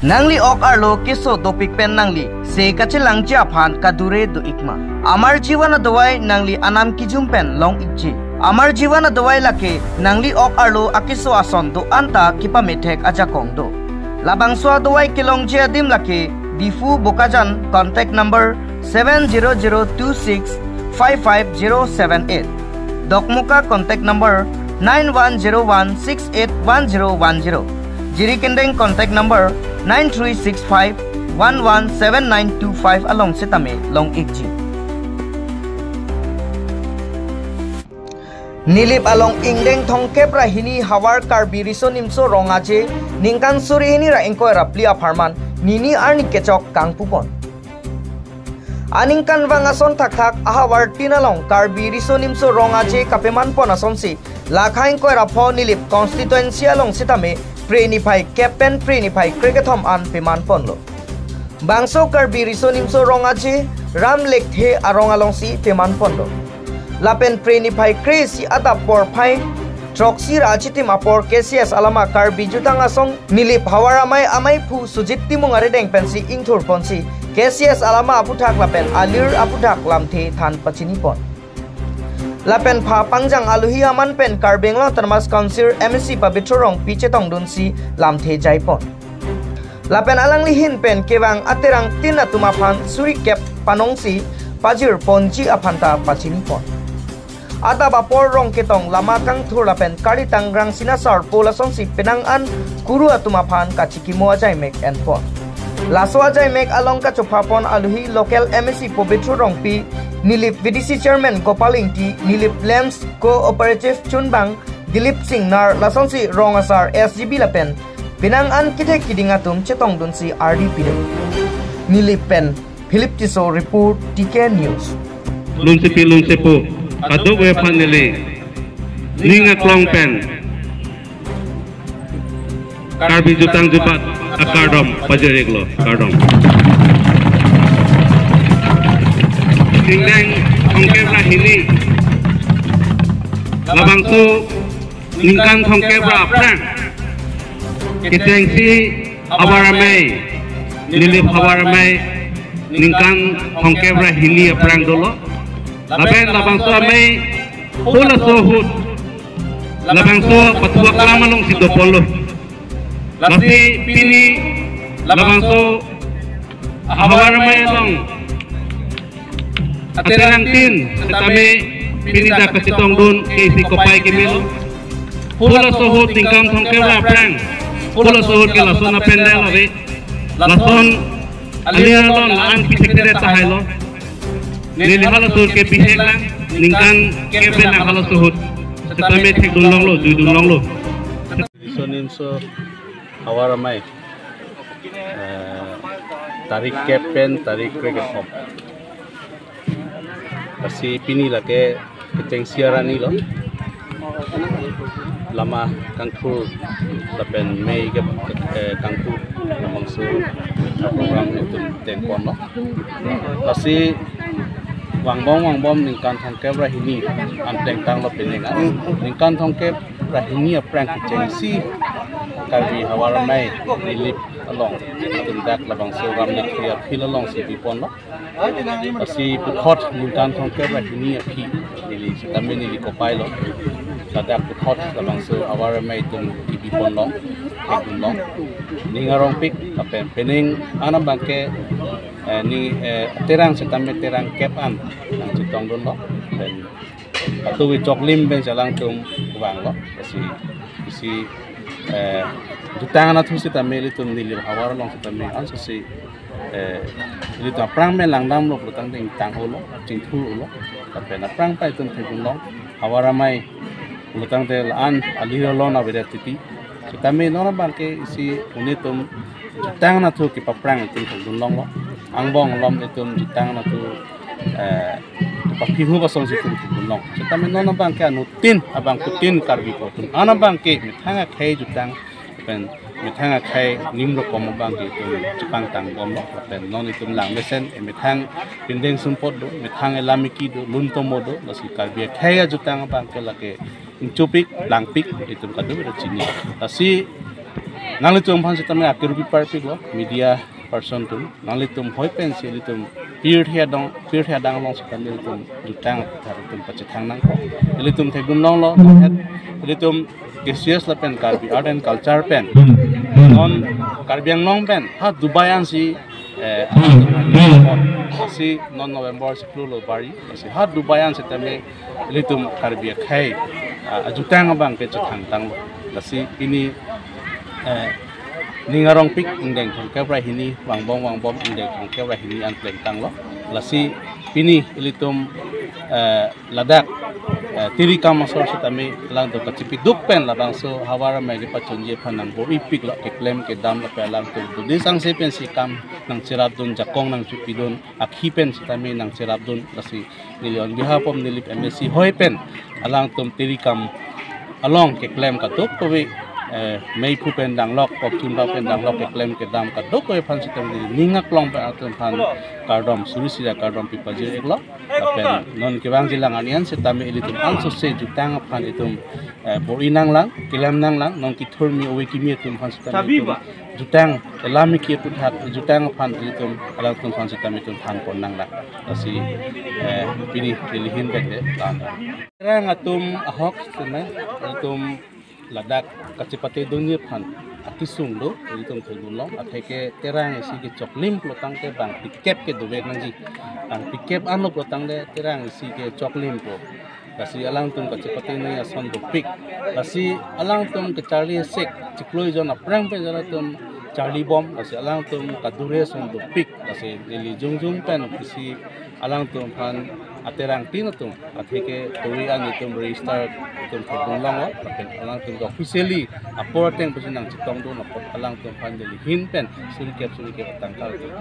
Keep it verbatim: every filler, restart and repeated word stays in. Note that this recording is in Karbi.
Nangli ok arlo keso dopik pen nangli se kachelangji aphan kadure do-ikma? Amar Jivan adawai nangli anam kijum pen long-ikji. Amar Jivan adawai lake nangli ok arlo akeso ason do-an ta kepamethek ajakong do. Labangso adawai kelongji adim lake Diphu, Bokajan, contact number seven zero zero two six five five zero seven eight. Dokmoka contact number nine one zero one six eight one zero one zero. Jirikindeng contact number nine three six five one one seven nine two five along setame long-ikji. Nilip along ingdeng thomkep ra hini havar Karbi Riso Nimso Rong Aje ningkan suri hini ra ingkoi ra phli apharman nini arni kechok kangpupon. Aningkanvang ason thakthak ahavar tin along Karbi Riso Nimso Rong Aje kapemanpon asonsi lakha ingkoi ra pho Nilip constituency along setame Phre niphai kep pen Phre niphai krekethom an pemanponlo. Bangso Karbi Riso Nimso Rong Aje Ram Lekthe arong alongsi pemanponlo. Lapen Phre niphai kre-isi adap porphai throksi ra achitim apor K C S alama Karbi Jutang Asong Nilip Havar Amei ameiphu Sujit Timung arideng pensi ingthurponsi K C S alama aphuthak lapen alir aphuthak lamthe than pachinipon. Lapen pha pangjang alohi aman pen Karbi Anglong Autonomous Council M A C Pabitra Rongpi chetongdunsi lamthe jaipon. Lapen alangli ahin pen kevang aterang tin atum aphan suri kep panongsi pajirponji aphan ta pachinipon. Adap apor rong ketong lama kangthur lapen kalitang rangsina sarpo lasonsi penang an kuru atum aphan kachikimo ajaimek enpon. Laso ajaimek along kachophapon alohi local M A C Pabitra Rongpi, Nilip V D C Chairman Gopal Ingti, Nilip Lamps Cooperative Chunbang Dilip Singnar lasonsi rong asar S G B lapen penang an kethek kiding atum chetongdunsi ardi pido. Nilip pen Philip Tisso report, T K News. Lunsepi lunsepo, kadokave aphan neli ning aklong pen Karbi Jutang Jubat akardom pajir-iklo, kardom. Ingdeng thomkep ra hini, labangso ningkan thomkep ra aphrang kechengsi Havar Amei, Nilip Havar Amei ningkan thomkep ra hini aphrang dolo. Lapen labangso amei halaso ahut, labangso pathu aklam alongsi doponlo. Lasi pini labangso Havar Amei along aterang tin setame pini dak kachetongdun ke isi kopai kemelo. Halaso ahut ningkan thomkep ra aphrang, halaso ahut ke lason apendel ave. Lason alir alon la-an pithekthedet tahailo. Neli halaso ahut ke bihek lang, ningkan kep pen halaso ahut setame thekdunlonglo, juidunlonglo. Riso Nimso Havar Amei, eh, tarik kep pen tarik krekethom. Lasi pini lake kechengsi arni lo. Lama kangthur lapen mei ke, eh, kangthur labangso program itum dengponlo. Lasi vangbom vangbom ningkan thomkep ra hini an tengtanglo pining an. Ningkan thomkep ra hini aphrang kechengsi Karbi Havar Amei Nilip along itum dak labangso Ram Lekthe field alongsi biponlo. Lasi puthot ningkan thomkep ra hini aphi neli setame neli kopailo. Ladak puthot labangso Havar Amei itum kebiponlong, thekdunlong. Ning arongpik lapen pining an abangke, eh, ni, eh, terang setame terang kep an nangchetongdunlo. Pen atu choklim pen alangtum vanglo. Lasi isi, eh, jutang anatthu setame ilitum Nilip havar along setame ansose, eh, ilitum aphrang pen langdamlo pulotangte ingtang-olo, chingthur-olo. Lapen aphrang pen itum thekdunlong, Havar Amei pulotangte la-an alir alon avedet titi. Setame non abangke isi unitum jutang anatthu kepaphrang itum thekdunlonglo. Angbong along itum jutang anatthu, eh, kepaphihu asonsi itum thekdunlong. Setame non abangke anuttin, abangphutin Karbi atum an abangke methang akhei jutang pen methang akhei nim rokom abangke itum chepangtang bomlo. Pen non itum langmesen, eh, methang pindeng sumpot do, methang elamiki do, luntomo do, lasi Karbi akhei ajutang abangke lake ingchupik, langpik, itum kadokave chini. Lasi Nanglitum aphan sitame akirupi parpiklo, media person atum. Nanglitum hoi pensi ilitum pirthe adong, pirthe adang along sitame ilitum jutang aputhak ilitum pachethang nangkok. Ilitum thekdun longlo, ilitum K C S lapen Karbi Art and Culture pen, non Karbi Anglong pen ha Dubai ansi, eh, lasi non November siklo lo bari, lasi ha Dubai an sitame ilitum Karbi akhei, ah, ajutang abang ke chethang tanglo. Lasi pini, eh, ning arongpik ingdeng thomkep ra hini, vangbom vangbom ingdeng thomkep ra hini an pleng tanglo. Lasi pini ilitum, eh, ladak, eh, Tiri Kam asor sitame alangtum kachipiduk pen labangso havar amei kepachunji aphan nangbor-ipiklo, keklem kedam lapen alangtum Buddhist angse pensi kam nangcherapdun, jakong nangchipidun, akhi pen sitame nangcherapdun. Lasi neli on behalf of Nilip M A C hoi pen alangtum Tiri Kam along keklem kadokave, eh, meiphu pen danglok, kopchunba pen danglok, keklem kedam kadokave aphan sitame neli ning aklong pen atum aphan kardom suri sida kardom pipajir-iklo. Lapen non kevangjilang arni an sitame ilitum ansose jutang aphan itum, eh, bor-i nanglang, keklem nanglang, non kethurmi ove kimi atum aphan sitame itum jutang, elam iki aputhak jutang aphan ilitum alangtum aphan sitame itum thanpon nanglang. Lasi, eh, pini neli ahin pen de tan. Terang atum ahok sitame, atum ladak kachepatedunji aphan akesung do, ilitum thekdun long, atheke Terang isi kechoklim pulo tangte bangpikep ke dovek nangji. Bangpikep anlo pulo tangte Terang isi kechoklim pu. Lasi alangtum kachepate nangji ason dopik. Lasi alangtum kecharli sek, chiklo ejon aphrang pen alangtum charlibom, lasi alangtum kadure ason dopik. Lasi neli jongjong pen isi alangtum aphan aterangtin atum, atheke towi an itum register itum thekdun longlo, lapen alangtum ke officially apor ateng pusi nangchetongdun apot alangtum aphan neli ahin pen suri kep suri kep atangka itum.